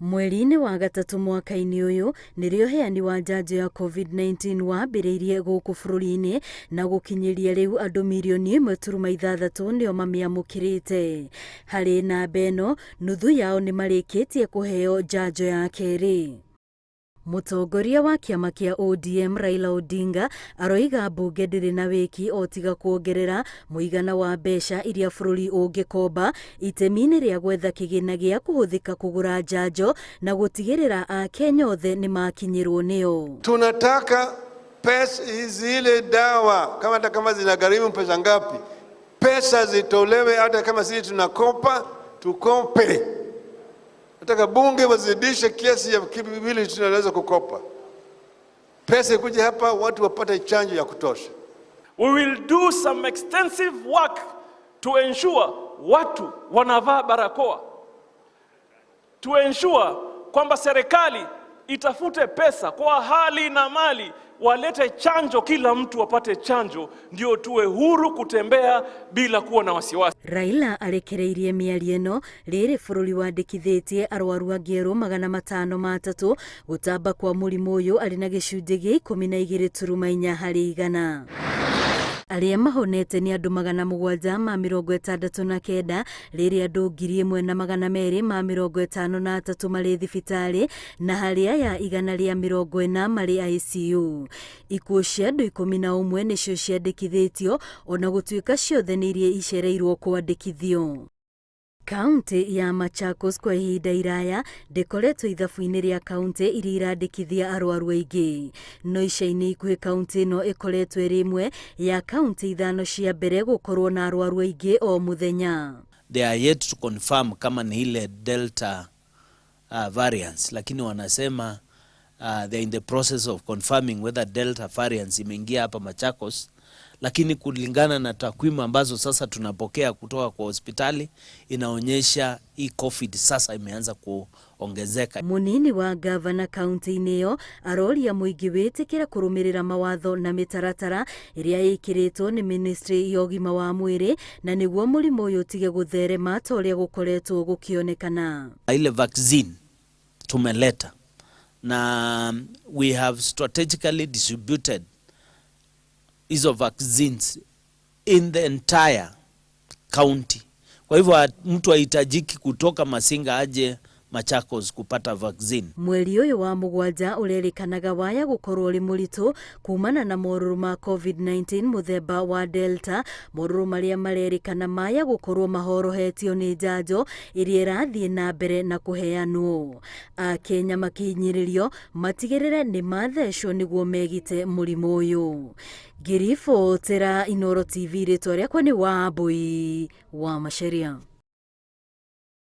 Mweri-inĩ wa gatatũ mwaka-inĩ ũyũ nĩrĩo ũheani wa njanjo ya Covid-19 wambĩrĩirie gũkũ bũrũri-inĩ na gũkinyĩria rĩu andũ mirioni 1.6 nĩo mamĩamũkĩrĩte. Harĩ namba ĩno, nuthu yao nĩ marĩkĩtie kũheo njanjo ya kerĩ. Mũtongoria wa kĩama kĩa ODM Raila Odinga aroiga mbunge ndĩrĩ na wĩki o tiga kuongerera mũigana wa mbeca iria bũrũri ũngĩkomba itemi-inĩ rĩa gwetha kĩgĩna gĩa kũhũthĩka kũgũra njanjo na gũtigĩrĩra Akenya othe nĩ makinyĩrwo nĩyo. Tunataka pesa zile dawa kama hata kama zinagharimu pesa ngapi, pesa zitolewe, hata kama sisi tunakopa tukope. Nataka bunge wazidishe kiasi ya vile tunaweza kukopa, pesa ikuje hapa, watu wapate chanjo ya kutosha. We will do some extensive work to ensure watu wanavaa barakoa, to ensure kwamba serikali itafute pesa kwa hali na mali, walete chanjo, kila mtu apate chanjo, ndio tuwe huru kutembea bila kuwa na wasiwasi. Raila arekereirie mĩario ĩno rĩrĩ bũrũri wandĩkithĩtie arwaru angĩ erũ 503 gũtamba kwa mũrimũ ũyũ arĩ na gĩcunjĩ gĩa 12.4 harĩ igana. Arĩa mahonete nĩ andũ 769 rĩrĩ andũ 1253 marĩ thibitarĩ na harĩ aya 140 marĩ ICU. Ikuũ cia andũ 11 nĩcio ciandĩkithĩtio ona gũtuĩka ciothe nĩ iria icereirwo kwandĩkithio. Kaunti ya Machakos kwa ihinda iraya ndĩkoretwo ithabu-inĩ rĩa kaunti iria irandĩkithia arwaru aingĩ, no ica-inĩ ikuhĩ kaunti ĩno ĩkoretwo ĩrĩ ĩmwe ya kaunti ithano cia mbere gũkorwo na arwaru aingĩ o mũthenya. They are yet to confirm kama ni ile Delta variants, lakini wanasema they are in the process of confirming whether Delta variants imeingia hapa Machakos, lakini kulingana na takwimu ambazo sasa tunapokea kutoka kwa hospitali inaonyesha hii COVID sasa imeanza kuongezeka. Munini wa gavana kaunti-inĩ ĩyo aroria mũingĩ wĩtĩkĩre kũrũmĩrĩra mawatho na mĩtaratara ĩrĩa ĩkĩrĩtwo nĩ ministry ya ũgima wa mwĩrĩ na nĩguo mũrimũ ũyũ ũtige gũtherema ta ũrĩa gũkoretwo gũkĩonekana. Ile vaccine tumeleta na we have strategically distributed hizo vaccines in the entire county. Kwa hivyo mtu hahitajiki kutoka Masinga aje Machakos kupata vaccine. Mweri ũyũ wa mũgwanja ũrerĩkanaga waya gũkorwo ũrĩ mũritũ kumana na morũrũ ma COVID-19 mũthemba wa Delta, morũrũ marĩa marerĩkana maya gũkorwo mahorohetio nĩ njanjo ĩrĩa ĩrathiĩ na mbere na kũheanwo. Akenya makĩhinyĩrĩrio matigĩrĩre nĩ mathecwo nĩguo megite mũrimũ ũyũ. Ngĩribotera Inooro TV, rĩtwa rĩakwa nĩ Wambui wa Macharia.